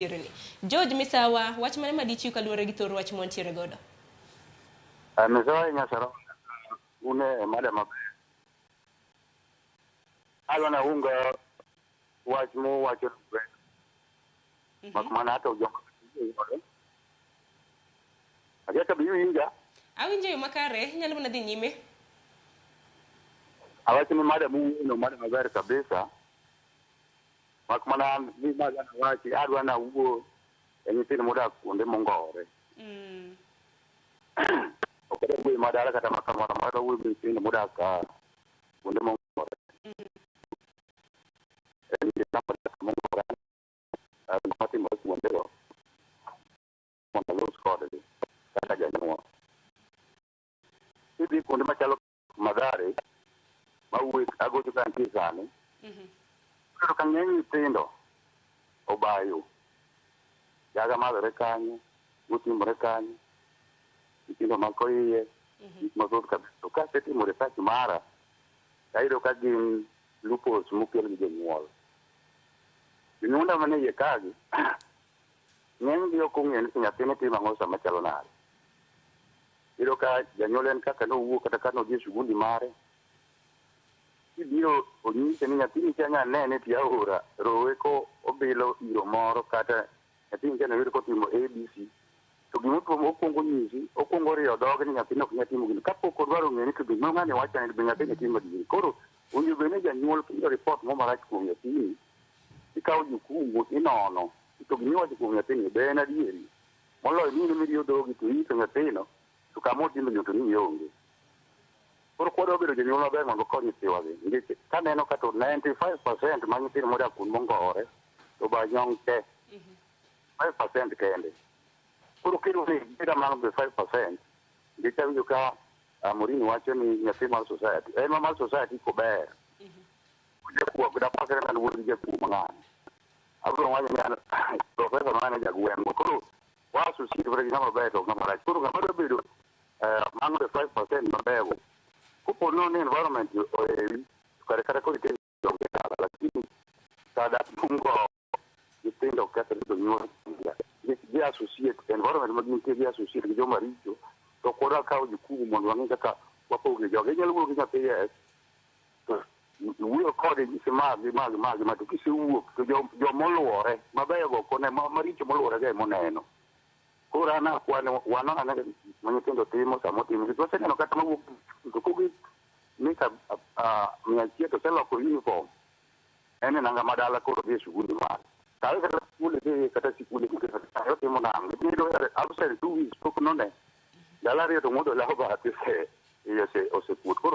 Ni. George Misawa, wach mane madichiw kaluwore gi thor wach mwantiere godo? Misawa Nyasara, une e mada maber. Adwa naunga wach muwacho ber. Mak mana hata joma godo. Akia ka be iwinja? Awinjo yo makare, inyalo mana dhi nyime. Awacho ni mada muwuono mada maber kabisa. Mak mana an gima adwa nawachi, adwa nawuo e nyithindo modak kuonde mongowore. Ok adwa wuoyo madala kata ma kamoro amora, adwa wuoyo gi nyithindo modak kuonde mongowore. En nikech modak mongowore, gik matimore kuondego mondo alos kodgi kaka janyuol. Kidhi kuonde machalo Mathare, mawuoyo agocho ka antie sani, iyudo ka ng'eny nyithindo obayo. Jaga madhore kanyo, gotimore kanyo, nyithindo mako iye, gik mathoth kabisa. To kasetimo research mara, tayudo ka gin loopholes mokel gi jonyuol. Jonyuol mane iye kagi, ng'eny gi ok ong'eyo ni nyathine timo ang'o sama chalo nade. Iyudo ka janyuol en kaka nowuok kata ka nodhi e shughuli mare, kibiro onyise ni nyathini cha nya nene tie aora rowe ko obilo iro moro kata nyathini cha noyud kotimo ABC. To gimotuo okwongo nyisi, okwongo riyo dhoge ni nyathini ok nyal timo gino. Kapok odwaro ng'eyo ni to gima ng'ani wacho ni be nyathini timo adieri. Koro owinjo bed ni janyuol kiyudo report moro marach kuom nyathini, ikawo jukumu inono to gimiwacho kuom nyathini be en adieri. Moloyo ni in emiriyo dhogi to iiso nyathino to kama otime gino to ni ionge. Koro kwadwa bedo jonyuol maber mondo wakony nyithiwa gi. Nikech kaneno ka to 95% mag nyithindo modak kuonde mongowore to ba nyong' te. 5% kende. Koro kidwa ni ibed among the 5%, nikech awinjo ka Maureen wacho ni nyathi mar society, en ma mar society kober. Jakuo ok dapakre ni an wuod gi jakuo mang'ani. Abiro wacho ni an professor mane jagweng'wa. Koro wa associate gi ng'ama ber to ng'ama rach. Koro ng'ama dwa bedo among the 5% mabeyo kopo no ni environment ohewi, to kare kata koro itim donge dala, lakini kar dak mongowo nyithindo kethore jonyuol gi associate environment ma gintie gi associate gi joma richo to ok wadwa kawo jukumu mondo wang'e kaka wapogo gi jogi. Inyalo wuoyo gi nyathi yes, to iwuoyo kode inyise ma gi ma gi ma gi ma to kisewuok to jomoluwore mabeyo go ok one maricho moluwore go emoneno. Koro an akwane wanon ane ma nyithindo timo sama otimo nikech waseneno kata mawuok to kogik mita 100 to oseloko uniform en e nanga madala koro dhi e shughuli mare. Kawe kata skul idhi kata sikul otimo nang'o iyudo absent 2 weeks pok none ndalo ariyo to ng'udo law bathe iye osekuot. Koro